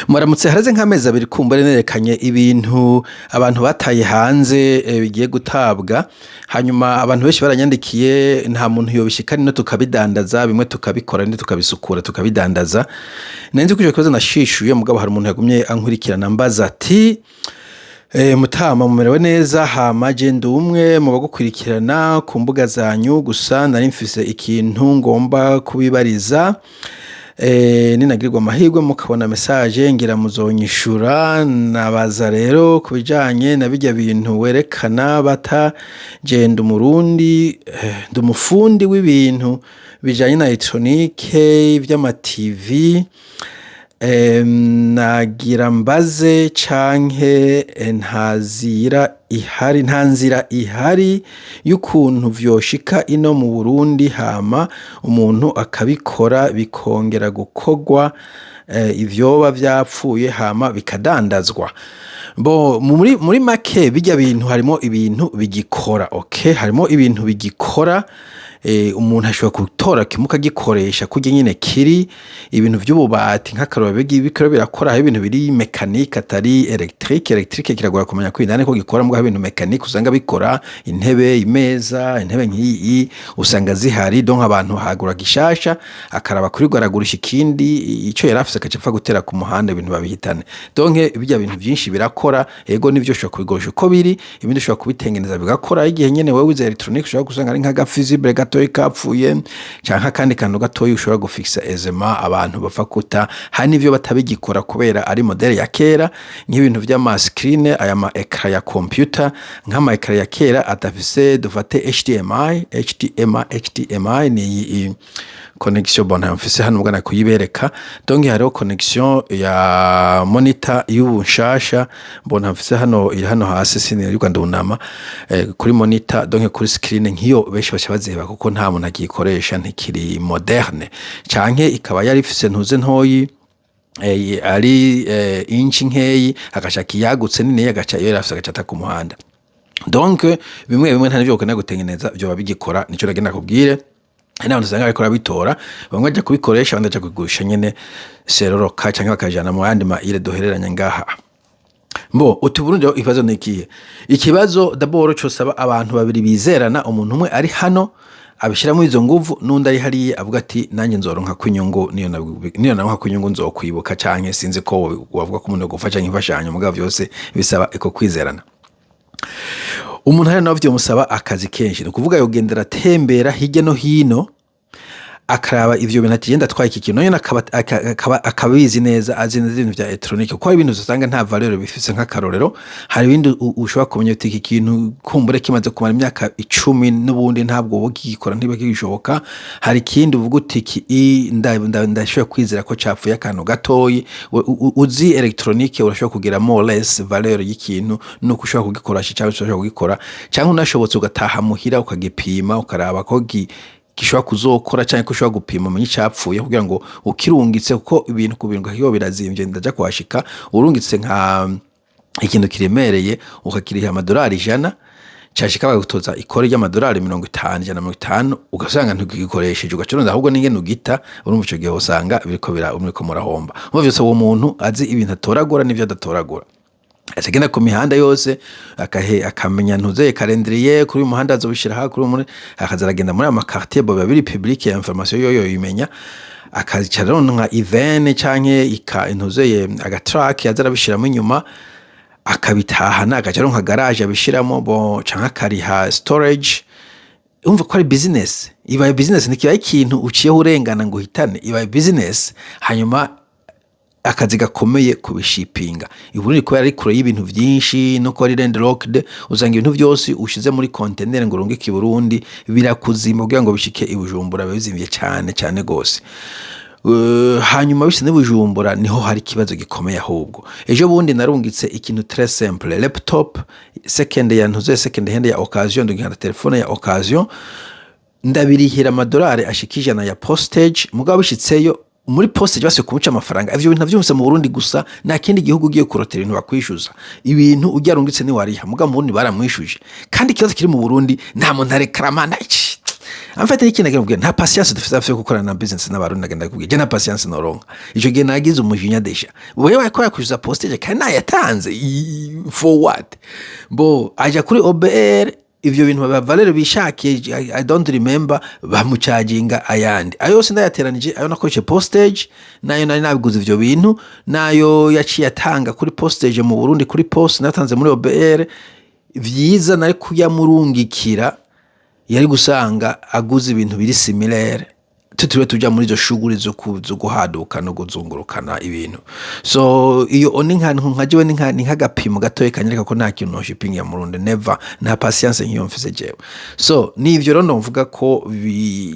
Muramutse. Hareze nk'amezi 2 kumbure nerekanye ibintu abantu bataye hanze bigiye gutabwa. Hanyuma abantu benshi baranyandikiye: nta muntu yobishika ino tukabidandaza, bimwe tukabikora ibindi tukabisukura tukabidandaza? Nari nzi ko ico kibazo nashishuye, mugabo hari umuntu yagumye ankurikirana ambaza ati: "Mutama, mumerewe neza? Hama je ndi umwe mu bagukurikirana ku mbuga zanyu, gusa nari mfise ikintu ngomba kubibariza. Ninagirirwa amahirwe mukabona message, ngira muzonyishura. Nabaza rero ku bijanye na birya bintu werekana bata. Je ndi Umurundi, ndi umufundi w'ibintu bijanye na électronique vy'ama TV. Nagira mbaze canke nta nzira ihari y'ukuntu vyoshika ino mu Burundi, hama umuntu akabikora bikongera gukorwa, ivyoba vyapfuye, hama bikadandazwa?" Bo muri make, birya bintu harimo ibintu bigikora, okay, harimo ibintu bigikora. Umuntu ashobora gutora kimwe ukagikoresha kurya nyene kiri. Ibintu vy'ububati nk'akarorero biriko birakora. Hariho ibintu biri mécanique atari électrique. Électrique kiragora kumenya ko indani ko gikora, mugabo ibintu mécanique usanga bikora, intebe, imeza, intebe nk'iyi usanga zihari. Donc abantu hagura gishasha, akaraba kuri aragurisha ikindi ico yari afise, agaca apfa gutera ku muhanda ibintu babihitane. Donc birya bintu vyinshi birakora. Ego nivyo, ushobora kubigurisha uko biri, ibindi ushobora kubitengeneza bigakora. Igihe nyene wewe wize électronique, ushobora gusanga ari nk'aga fusible gatoyi kapfuye canke akandi kantu gatoyi ushobora gufixa aisément. Abantu bapfa kuta, hari n'ivyo batabigikora kubera ari modèle ya kera, nk'ibintu vy'ama screen, aya ma écran ya computer, nk'ama écran ya kera adafise, dufate HDMI. HDMI, HDMI ni iyi connexion. Bon, ntayo mfise hano mbwa kuyibereka. Donc hariho connexion ya monitor y'ubu nshasha. Mbona mfise hano, iri hano hasi, sinirirwa ndunama kuri monitor. Donc kuri screen nk'iyo benshi baca baziheba kuko nta muntu agikoresha, ntikiri moderne, canke ikaba yari ifise ntuze ntoyi, ari inchi nkeyi, agashaka iyagutse nini, agaca iyo yari afise agaca ata ku muhanda. Donc bimwe bimwe nta nivyo ukeneye gutengeneza, vyoba bigikora. Nico nagenda kubwire. Hari n'abantu usanga bariko barabitora, bamwe baja kubikoresha, abandi baja kubigurisha nyene seroroka, canke bakajana mu yandi ma îles duhereranye ngaha. Mbo uti Burundi rero ikibazo ni ikihe? Ikibazo d'abord cosaba abantu babiri bizerana: umuntu umwe ari hano abishiramwo izo nguvu, n'undi ari hariya avuga ati: "Nanjye nzoronka ko inyungu, niyo naronka ko inyungu nzokwibuka." Canke sinzi ko wavuga ko umuntu yogufasha nk'imfashanyo, mugabo vyose bisaba eko kwizerana. Umuntu hari nawe vyomusaba akazi kenshi, ni ukuvuga yogendera atembera hirya no hino, akaraba ivyo bintu, ati: "Genda atwaye iki kintu." Nyene akaba akabizi neza, azi neza ibintu vya électronique, kuko hari ibintu usanga nta valeur bifise. Nk'akarorero, hari ibindi ushobora kumenya uti: "Iki kintu kumbure kimaze kumara imyaka 10, n'ubundi ntabwo wowe kigikora, ntiba kigishoboka." Hari ikindi uvuga uti: "Iki ndashobora kwizera ko capfuye akantu gatoyi." Uzi électronique, urashobora kugira more or less valeur y'ikintu, nuko ushobora kugikoresha cyangwa ushobora kugikora, cyangwa unashobotse ugataha muhira ukagipima, ukaraba ko gishobora kuzokora, canke ko ushobora gupima umenye icapfuye kugira ngo ukirungitse, kuko ibintu ku bintu kiba birazimvye. Ndaja kuhashika. Urungitse nka ikintu kiremereye, ukakiriha amadolari 100, cashika bakagutoza ikori ry'amadolari 50, 150, ugasanga ntukigikoresheje, ugacuruza ahubwo n'ingene ugita. Urumva ico gihe usanga biriko bira muriko murahomba. Umva vyose, uwo muntu azi ibintu atoragura n'ivyo adatoragura, agenda ku mihanda yose, akahe akamenya ntuzeye calendrier: kuri uyu muhanda azobishira aha, kuri uyu muhanda akaza aragenda muri ama quartier bo biba biri public ya information yoyo yimenya, akazicara rero nka even canke ika ntuzeye aga truck yaza arabishiramo inyuma, akabitahana, agaca aronka garage abishiramo, bo canke akariha storage. Urumva ko ari business, ibaye business, ntikibaye ikintu uciyeho urengana ngo uhitane, ibaye business. Hanyuma akazi gakomeye kubishipinga i Burundi, kubera ari kure y'ibintu vyinshi no kuba ari landlocked, usanga ibintu vyose ushize muri container ngo urungike i Burundi birakuzima. Kugira ngo bishike i Bujumbura biba bizimvye cane cane gose. Hanyuma bishitse n'i Bujumbura niho hari ikibazo gikomeye. Ahubwo ejo bundi narungitse ikintu très simple, laptop second ya ntuze, second hand ya occasion, ndungika na telefone ya occasion, ndabirihira amadolari ashika 100 ya postage. Mugabo bishitseyo, muri postage basubiye kumuca amafaranga. Ivyo bintu navyumvise mu Burundi gusa, nta kindi gihugu ugiye kurotera ibintu bakwishuza ibintu ujya rungitse ntiwariha. Mugabo mu Burundi baramwishuje. Kandi ikibazo kiri mu Burundi, nta muntu arekarama naki. En fait, ikintu nagira kubwira, nta patience dufite hafi yo gukorana na business n'Abarundi. Nagenda kubwira, je nta patience noronka. Ico gihe nagize umujinya déjà. Wewe ko yakwishyuza postage kandi nayatanze, for what? Bo aja kuri OBR, ivyo bintu ba valeur bishakiye, I don't remember, bamucaginga ayandi. Ayo yose ndayateranije, ayo nakoreshe postage, nayo nari nabiguze ivyo bintu, nayo yaciye atanga kuri postage mu Burundi, kuri poste natanze muri OBR, vyiza nari kuyamurungikira, yari gusanga aguze ibintu biri similaire, tutiriwe tuja muri izo shuguri zo guhaduka no kuzungurukana ibintu. So iyo oni nka jewe ni nk'agapimo gatoya kanyereka ko nta kintu no shipping ya Murundi, never. Nta patience nk'iyo mfise jewe. So nivyo rero novuga ko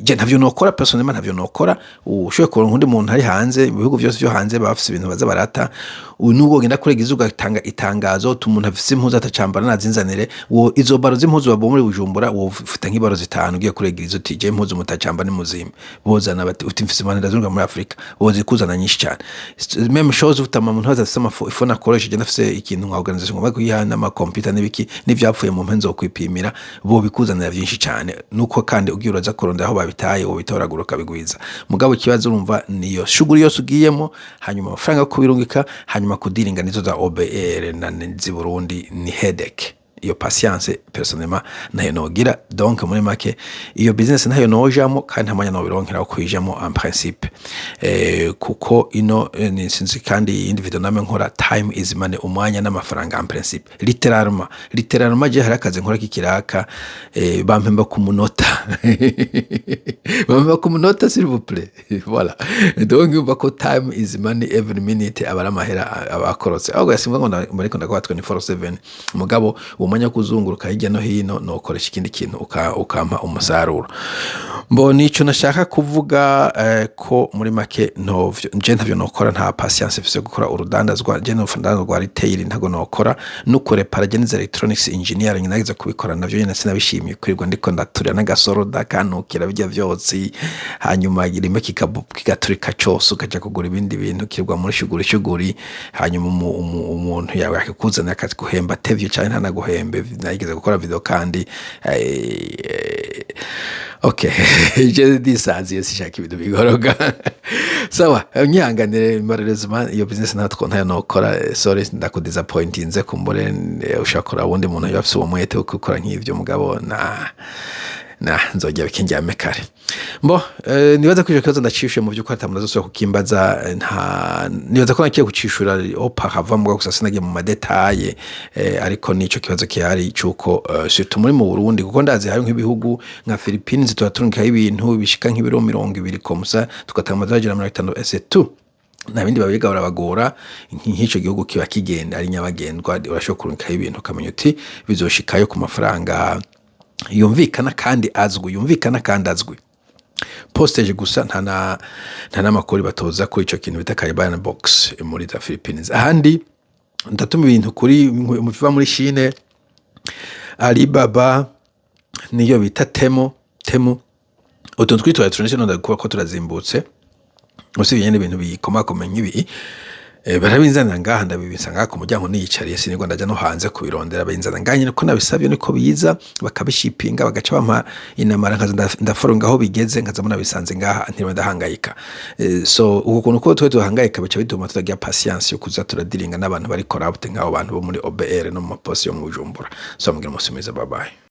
je ntavyo nokora personnellement, ntavyo nokora. Ushoboye kuronka undi muntu ari hanze, mu bihugu vyose vyo hanze baba bafise ibintu baza barata. Nubwo ugenda kuri ugatanga itangazo uti umuntu afise impuzu atacambara nazinzanire, wo izo baro z'impuzu babo muri Bujumbura, wo ufite nk'ibaro zitanu, ugiye kuregera izo uti je impuzu mutacamba ni muzima, bozana bati uti mfise imana ndazunga muri Afrika, bozikuzana nyinshi cyane. Même chose ufite umuntu wese afise amafone akoresheje, ndafise ikintu nka organisation ngomba kuyiha n'ama computer n'ibiki n'ivyapfuye mu mpe nzokwipimira, bo bikuzanira vyinshi cyane. Nuko kandi ugiye uraza kurondera aho babitaye, wo bitoragura ukabigwiza. Mugabo ikibazo urumva niyo shuguri yose ugiyemo, hanyuma amafaranga yo kubirungika, hanyuma kudiringa nizo za OBR na z'i Burundi, ni headache. Iyo patience personnellement nayo nogira. Donc muri make, iyo business ntayo nojamo, kandi nta mwanya nobironkera wo kuyijamo en principe, kuko ino ni sinzi. Kandi iyindi video name nkora, time is money, umwanya n'amafaranga en principe, littéralement, littéralement. Je hari akazi nkora k'ikiraka, bampemba ku munota, bampemba ku munota, s'il vous plaît. Voilà, donc yumva ko time is money, every minute aba ari amahera aba akorotse. Ahubwo yasimba ngo ariko ndakora 24/7. Mugabo uwo mwanya wo kuzunguruka hirya no hino nokoresha ikindi kintu ukampa umusaruro. Mbona ico nashaka kuvuga, ko muri make ntovyo, je ntavyo nokora. Nta patience mfise gukora urudandazwa. Je n'urudandazwa rwa retail ntago nokora, no kurepara. Je nize electronics engineering, nageze kubikora navyo nyene sinabishimiye, kwirirwa ndiko ndaturira n'agasoroda kanukira bijya vyotsi, hanyuma rimwe kigaturika cose, ukaja kugura ibindi bintu, kirirwa muri shuguri shuguri, hanyuma umuntu yawe akikuzanira akaguhemba atevye canke ntanaguhembe. Nageze gukora video kandi, okay, je ndisanziye, sishaka ibintu bigoroga. Sawa, nyihanganire, malheureusement iyo business natwo ntayo nokora. Sorry, ndakudisappointinze. Kumbure ushobora kuraba uwundi muntu yoba afise uwo mwete wo gukora nk'ivyo, mugabo na nzogera bikindyame kare. Mbo nibaza ko ico kibazo ndacishuye mu vy'ukuri, ata muntu azosubira kukimbaza. Nta nibaza ko nakiye kucishura auparavant, mugabo gusa sinagiye mu ma détails, ariko nico kibazo gihari c'uko surtout muri mu Burundi, kuko ndazi hari nk'ibihugu nka Philippines turaturungikayo ibintu bishika nk'ibiro 20 comme ça, tugatanga amadolari 150 et c'est tout, nta bindi babiga barabagora. Nk'ico gihugu kiba kigenda ari nyabagendwa, urashobora kurungikayo ibintu ukamenya uti bizoshikayo ku mafaranga yumvikana kandi azwi, yumvikana kandi azwi, postage gusa, nta n'amakori batoza kuri ico kintu bita Caribbean box muri za Philippines. Ahandi ndatuma ibintu kuri biva muri Chine, Alibaba, niyo bita Temu. Temu, utuntu twitwa electronics none ko turazimbutse, usibye nyene ibintu bikomakomeye nk'ibi, barabinzanira ngaha, ndabibisa ngaha ku muryango niyicariye, sinigwa ndaja no hanze kubirondera. Binzana ngaha nyene ko nabisavye, niko biza bakabishipinga, bagaca bampa inamara, nkaza ndaforonga aho bigeze, nkaza mbona bisanze ngaha, ntiriwe ndahangayika. So uko kuntu ko twe duhangayika bica bituma tutagira patience yo kuza turadiringa n'abantu bari corrupt nk'abo bantu bo muri OBR no mu maposi yo mu Bujumbura. So mugira umunsi mwiza, bye bye.